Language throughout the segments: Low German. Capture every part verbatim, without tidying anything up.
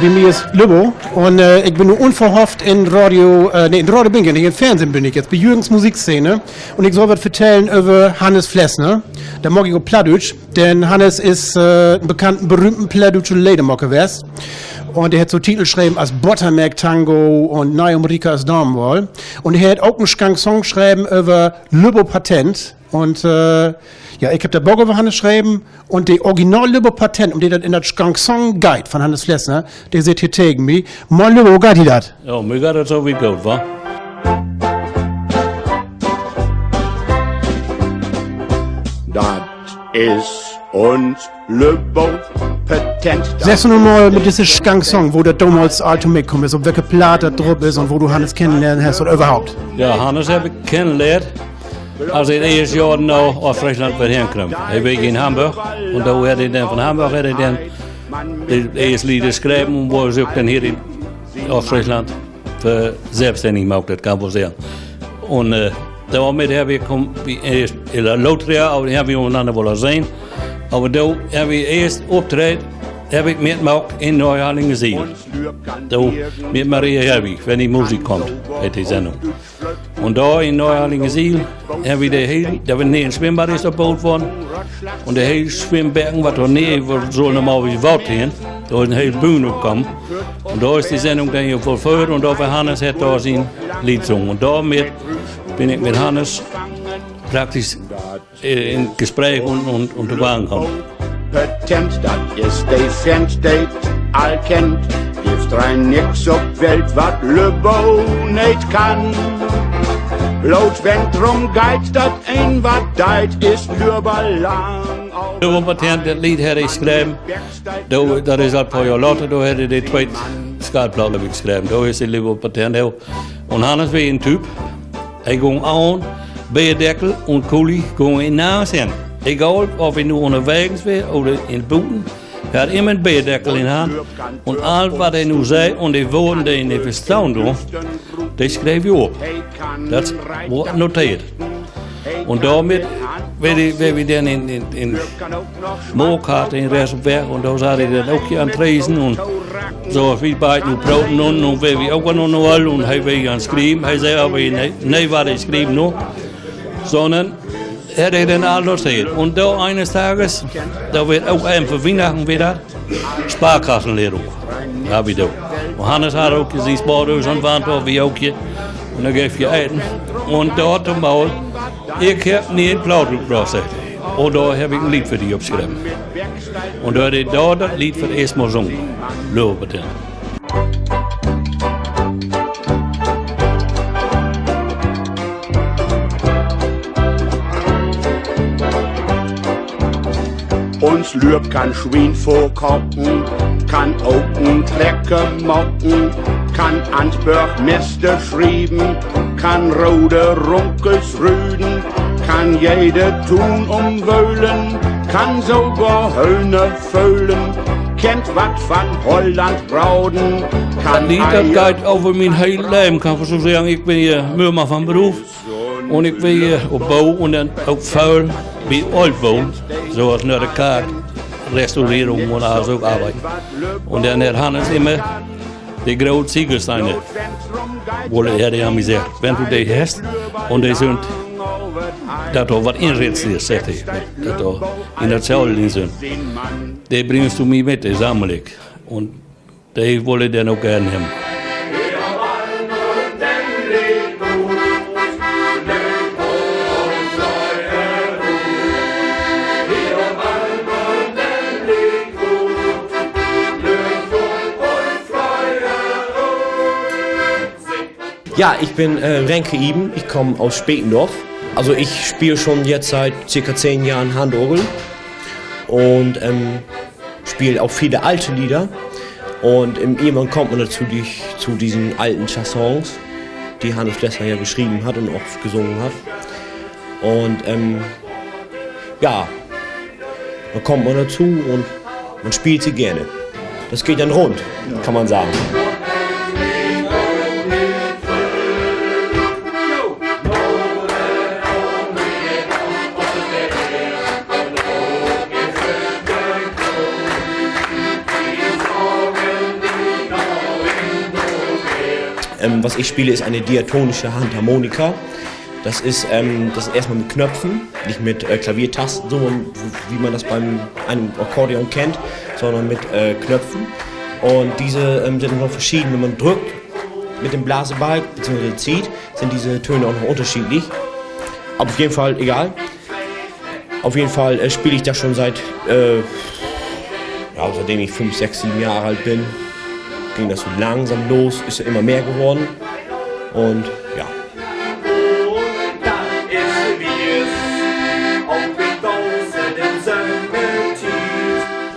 Bi mi is Lübbo un, äh, ik bün nu unverhofft in Radio, äh, nee, in Radio bün ik nich, in Fernsehen bün ik jetzt, bi Jürgens Musikszene. Un ik sall wat vertellen över Hannes Flesner. Dat maak ik op Plattdüütsch, denn Hannes is, äh, en bekannten, berühmten plattdüütschen Ledermaker west. Un de hett so Titel schreven as Bottermelk-Tango un Neum Rika as Damenwahl. Un he hett ok en Chanson schreven över Lübbo Patent. Un, äh, ja, ik heff dat Book över Hannes schreven. Un de Original Lübbo Patent, üm de dat in dat Chanson geiht van Hannes Flesner, de sitt hier tegen mi. Moin Lübbo, wo geiht di dat? Ja, mi geiht dat so wiet goot, wa? Dat is uns Lübbo Patent. Seggst du nu mal mit disse Chanson, wo dat domals all to mi kamen is, op welke Plaat dat drup is un wo du Hannes kennenlehrt hest oder överhaupt? Ja, Hannes heff ik kennenlehrt, as he dat eerste Johr na Oostfreesland weer hen keem. He weer in Hamborg, un dor hett he denn van Hamborg, hett he denn de eerste Leder schreven un woll sük denn hier in Oostfreesland vör-, sülvststännig maakt, dat kann man seggen. Un, äh, dormit heff ik, kum, wi eerst in de Lothrier, aver denn heff wi unnerenanner woller sehn. Aver do heff ik eerst optreed, heff ik mitmaakt in Neuharlingersiel. Do mit Maria Herwig, Wenn die Musik kommt, heet de Sendung. Un dor in Neuharlingersiel heff ik de heel, dor weer nee en Swimmbad is dor boot worrn. Un de heel Swimmbecken, wat dor nee, wo, sull normal wie Water hen, dor is en heel Bühn opkamen. Un dor is de Sendung denn ja vullföhrt un dor weer Hannes, hett dor sien Leed sungen. Un dormit bün ik mit Hannes praktisch, äh, in Gespreek un, un, un to Wahn kamen. Patent, dat is de Vent, de 't all kennt. Gifft rein nix op Welt, wat Lübbo neet kann. Bloot wenn 't drum geiht, dat een wat deit, is Lübbo lang. Lübbo Patent, dat Leed hett he schreven, do, dat is al poor Johr later, do hett he de tweet Schallplaat, heff ik, schreven. Do is de Lübbo Patent, he, un Hannes weer en Typ, he gung ahn Beerdeckel un Kuli gung he nargs hen. Egal, of he nu ünnerwegens weer oder in buten, he harr immer en Beerdeckel in Hand. Un all, wat he nu sä un de Woorden, de he nich verstahn do, de schreev he op. Dat word noteert. Un dormit weer he, weer he denn in, in, in Moorkade in Reschenberg un dor satt he denn ok hier an Tresen un so as wi beid nu proten un, nu weer wi ok an 't Nollen un he weer an 't Schrieven. He sä aver nee, nee, wat he schreev nu, sonnern hett he denn all noteert. Un do eenes Dages, dor weer ok even vör Wiehnachten weer dat, Sparkassenlehrung harr wi do. Un Hannes harr ok sien Spaardöös an Wand, dor wi ok hier. Un denn geev 't hier Eten. Un dor tomaal: Ik heff nie en Plaat utbrocht, seggt he. Un dor heff ik en Leed för di opschreven. Un dor hett he dor dat Leed för 't eerst Mal sungen. Lübbo Patent. Uns Lübbo kann Swien verkopen, kann ok en Trecker maken, kann an 't Börgmester schrieven, kann rode Runkels rüden, kann jede Tuun ümwöhlen, kann sogor Höhner föhlen, kennt wat van Holland braden, kann... Dat Leed, dat geiht över mien heel Leven, kann man so seggen. Ik bün ja Möhlmann van Beruf. Un ik weer hier op Bo un denn ok vööl bi Ooltboo, so as na de Kark, Restaurierung un all so Arbeiten. Un denn hett Hannes immer de grote Ziegelsteine, wull he, hett he an mi seggt: Wenn du de hest un de sünd, dat dor wat inritzt is, seggt he, dat dor in dat Schööl in sünd, de bringst du mi mit, de sammel ik. Un de wull he denn ok geern hebben. Ja, ich bin, äh, Renke Iben, ich komme aus Spetendorf. Also ich spiele schon jetzt seit circa zehn Jahren Handorgel und, ähm, spiele auch viele alte Lieder. Und, ähm, irgendwann kommt man dazu, die, zu diesen alten Chansons, die Hannes Flesner ja geschrieben hat und auch gesungen hat. Und, ähm, ja, dann kommt man dazu und man spielt sie gerne. Das geht dann rund, kann man sagen. Ähm, was ich spiele, ist eine diatonische Handharmonika. Das ist, ähm, das ist erstmal mit Knöpfen, nicht mit, äh, Klaviertasten, so wie man das beim einem Akkordeon kennt, sondern mit, äh, Knöpfen. Und diese, ähm, sind noch verschieden. Wenn man drückt mit dem Blasebalg, beziehungsweise zieht, sind diese Töne auch noch unterschiedlich. Aber auf jeden Fall egal. Auf jeden Fall, äh, spiele ich das schon seit, äh, ja, seitdem ich fünf, sechs, sieben Jahre alt bin. Ging das so langsam los, ist ja immer mehr geworden. Und ja.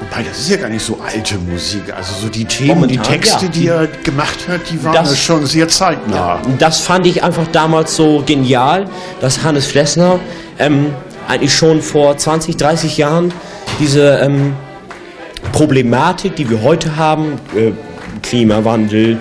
Wobei, das ist ja gar nicht so alte Musik. Also so die Themen, die Momentan, ja. Texte, die er gemacht hat, die waren ja schon sehr zeitnah. Ja, das fand ich einfach damals so genial, dass Hannes Flessner, ähm, eigentlich schon vor zwanzig, dreißig Jahren diese, ähm, Problematik, die wir heute haben, äh, Klimawandel,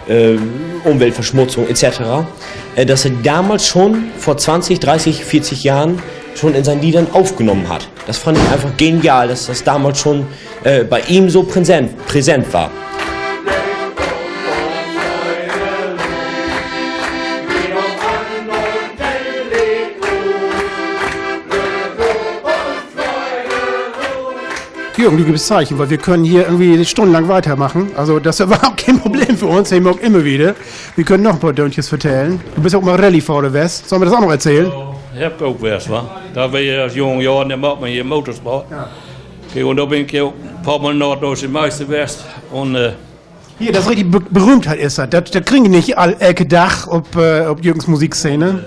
äh, Umweltverschmutzung et cetera, äh, dass er damals schon vor zwanzig, dreißig, vierzig Jahren schon in seinen Liedern aufgenommen hat. Das fand ich einfach genial, dass das damals schon, äh, bei ihm so präsent, präsent war. Jürgen, du gibst Zeichen, weil wir können hier irgendwie stundenlang weitermachen. Also, das ist überhaupt kein Problem für uns. He maakt immer wieder. Wi köönt noch en poor Döntjes vertellen. Du büst ja ok mal Rallyfohrer west. Söllt wi dat ok noch erzählen? Ja, heff ik ok west, wa? Dat weer ja as jung, ja, un denn maakt man hier Motorsport. Ja. Kiek, un dor bün ik ja ok en poor Mal Norddüütsche Meister west. Un, äh, hier, dat is richtig be-, Berühmtheit is dat. Dat, dat kriegen wi nich all, elke Dag op, äh, op Jürgens Musikszene.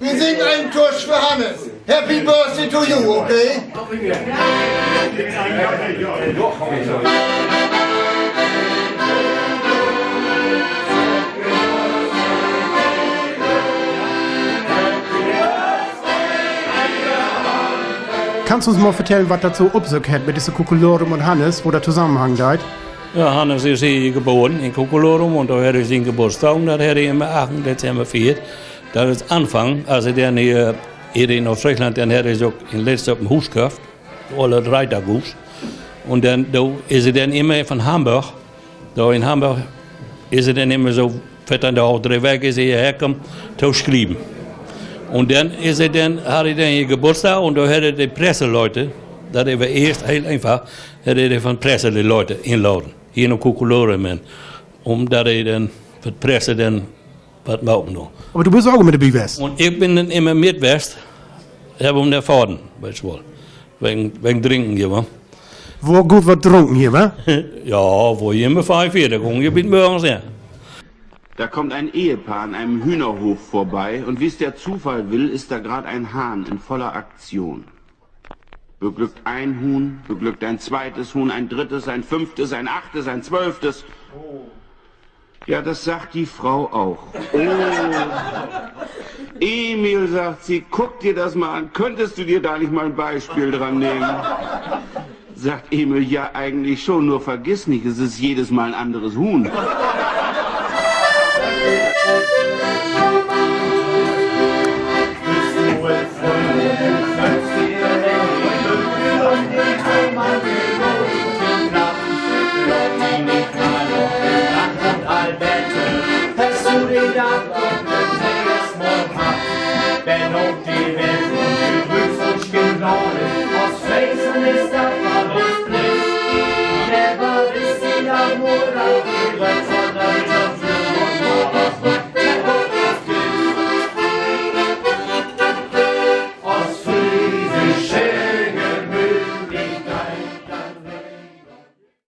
Wi singt en Tusch för Hannes. Happy Birthday to you, okay? Kannst du uns mal vertellen, wat dat so op sük hett mit disse Kukelorum un Hannes, wo dat tosamenhangen deit? Ja, Hannes is hier geboren in Kukelorum un dor hett he sien Geburtsdag, dat hett he immer achten Dezember fiert. Dat is anfangen, as he denn hier, ehr he na Treechland, denn hett he sük in Leest op en Huus köfft, olle Reiterhuus. Un denn, do is he denn immer von Hamborg, do in Hamborg is he denn immer so veerteihn Daag, dree Weken is he hierher kamen to schrieven. Un denn is he denn, harr he denn hier Geburtsdag un do hett he de Presseleute, dat weer eerst heel eenfach, hett he de von Presse de Leute inladen, hier na Kukelorum, um dat he denn för Presse denn wat maken do. Aver du büst ok mit dorbi west. Un ik bün denn immer mit west, heff em denn faden, weetst woll. Wegen, wegen Drinken hier, wa? Wurr goot wat drunken hier, wa? Ja, wurr hier immer fief hier, dor gung je bit mörgens her. Da kommt ein Ehepaar an einem Hühnerhof vorbei und wie es der Zufall will, ist da gerade ein Hahn in voller Aktion. Beglückt ein Huhn, beglückt ein zweites Huhn, ein drittes, ein fünftes, ein achtes, ein zwölftes. Ja, das sagt die Frau auch. Oh. Emil, sagt sie, guck dir das mal an. Könntest du dir da nicht mal ein Beispiel dran nehmen? Sagt Emil, ja, eigentlich schon, nur vergiss nicht, es ist jedes Mal ein anderes Huhn.